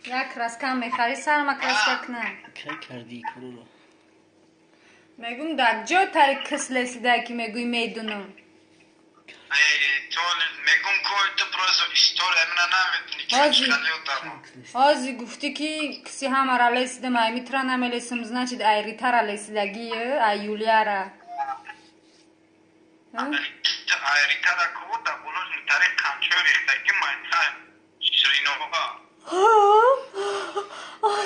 Як краска мехари сарма краска кна. Кай кардӣ корро? Мегум дар ҷо тари кис лесида ки мегӯй медунам. Мегум ко ту просто история мана намедуни ки чӣ одам. Ҳози гуфтӣ ки киси ҳамара лесидам, ай митра намелесам, значит ай Ритара лесидагӣ, ай Юлияра. Ай Ритара ку да болош тари қамчои рехтагӣ майта ширинова.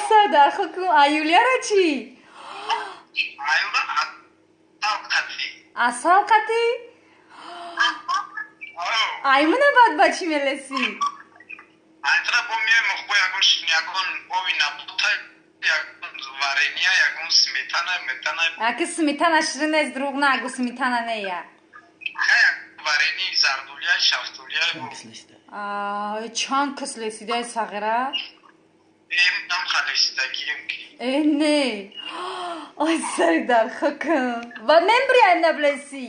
Садар хукм, ай Юлияра чӣ? Аюра асал қатӣ. Асал қатӣ? Ай мана баъд ба чӣ мелесӣ? Айтра бо миёй мохбо ягон ягон ови набота, ягон варения, ягон сметана, метана. Аки сметана ширин нест, дурӯғ нагӯ, сметана нея. Хай варени зардулия, шафтулия. Чанд кис лесидаи сағира? Эм халесидагием ки. Э не. Ой сари дар хукм. Ва мембри ай наблесӣ.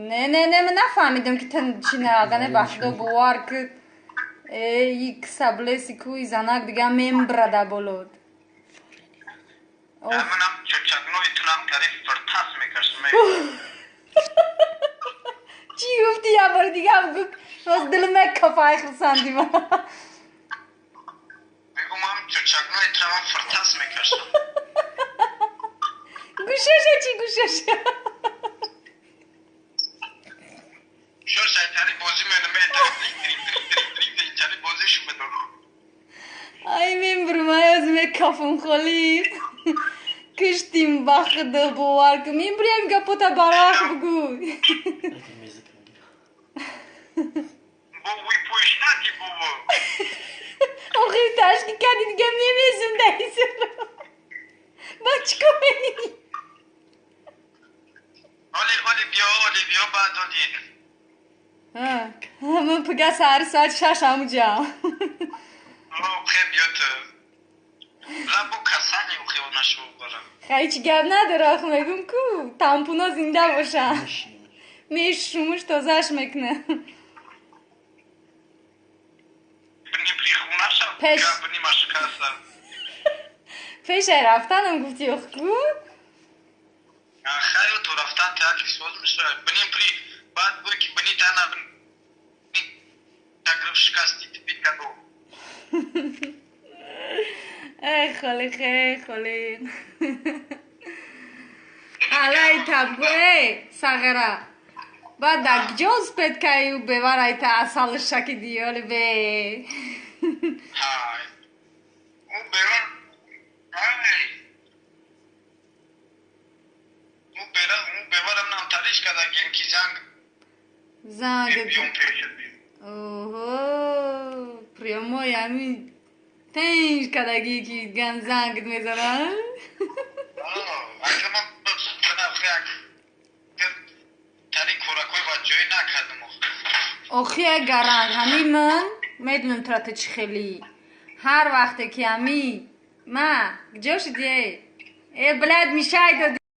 Не, не, не, ман нафаҳмидам ки ту чӣ нагане ба худо бовар ки э ик саблеси куи занак дига мембра да болод. Манам чочагнои тунам тари фиртас мекашам. Чӣ гуфтӣ я бори дига гу роз дилим мекафай хурсанди ма. Мегум ам чочагнои тунам фиртас мекашам. Гӯшаша чӣ гӯшаша? Ай мембрум, ай аз мекафум холид. Киштим ба худо бовар кун. Мембриам гапота барах бугӯй. Охи ташки кади дига мемезум даисро. Ба чӣ кор менӣ? Оли биё, оли биё, баъд оли. Ман пага саҳари соати 6 ҳамуҷам. Хай чӣ гап надора, ох мегум ку тампуно зинда бошам. Мешумуш тозааш мекунам. Пешай рафтанам гуфтӣ ох ку? Баъд бӯй ки бини тана тагриб шикасти типикаду. Эй холиқ, эй холиқ. Алай табгу, эй сағира. Баъд дар куҷо успед каю бевар айта асал шаки диёли бе. Ҳай. Ӯ бевар. Ай. Ӯ бера, ӯ беварам нам тариш кардагим ки занг. Занг. Оҳо, прямой ҳамин тинж кардагӣ ки ган зангт мезананд. Охи гаранг ҳами ман медунам тура ту чӣ хелӣ. Ҳар вақте ки ҳами ма куҷо шудӣ? Э блядь, мишай додӣ.